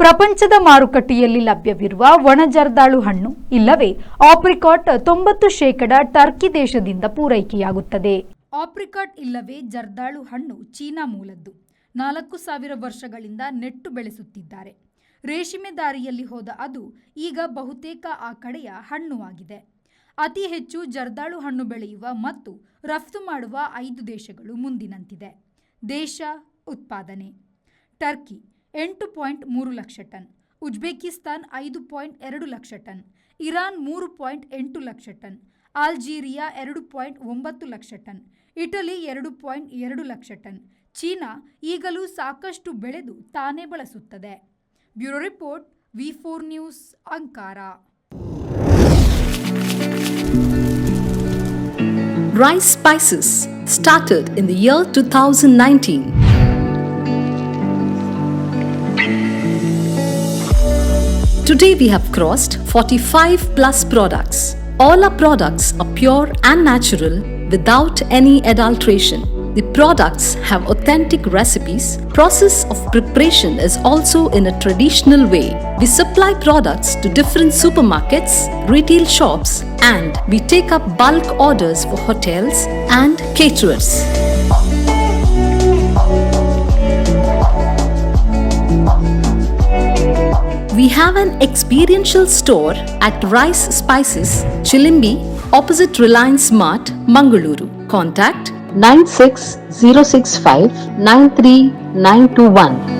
ಪ್ರಪಂಚದ ಮಾರುಕಟ್ಟೆಯಲ್ಲಿ ಲಭ್ಯವಿರುವ ಒಣ ಜರ್ದಾಳು ಹಣ್ಣು ಇಲ್ಲವೇ ಆಪ್ರಿಕಾಟ್ 90% ಟರ್ಕಿ ದೇಶದಿಂದ ಪೂರೈಕೆಯಾಗುತ್ತದೆ. ಆಪ್ರಿಕಾಟ್ ಇಲ್ಲವೇ ಜರ್ದಾಳು ಹಣ್ಣು ಚೀನಾ ಮೂಲದ್ದು. 4000 ವರ್ಷಗಳಿಂದ ನೆಟ್ಟು ಬೆಳೆಸುತ್ತಿದ್ದಾರೆ. ರೇಷ್ಮೆ ದಾರಿಯಲ್ಲಿ ಹೋದ ಅದು ಈಗ ಬಹುತೇಕ ಆ ಕಡೆಯ ಹಣ್ಣು ಆಗಿದೆ. ಅತಿ ಹೆಚ್ಚು ಜರ್ದಾಳು ಹಣ್ಣು ಬೆಳೆಯುವ ಮತ್ತು ರಫ್ತು ಮಾಡುವ ಐದು ದೇಶಗಳು ಮುಂದಿನಂತಿದೆ. ದೇಶ ಉತ್ಪಾದನೆ: ಟರ್ಕಿ 8.3 ಲಕ್ಷ ton, Uzbekistan 5.2 lakh ton, Iran 3.8 lakh ton, Algeria 2.9 lakh ton, Italy 2.2 lakh ton. China ಈಗಲೂ ಸಾಕಷ್ಟು ಬೆಳೆದು ತಾನೇ ಬಳಸುತ್ತದೆ. Bureau report, V4 news, Ankara. Rice Spices started in the year 2019. Today we have crossed 45 plus products. All our products are pure and natural without any adulteration. The products have authentic recipes. Process of preparation is also in a traditional way. We supply products to different supermarkets, retail shops, and we take up bulk orders for hotels and caterers. We have an experiential store at Rice Spices, Chilimbi, opposite Reliance Mart, Mangaluru. Contact 96065 93921.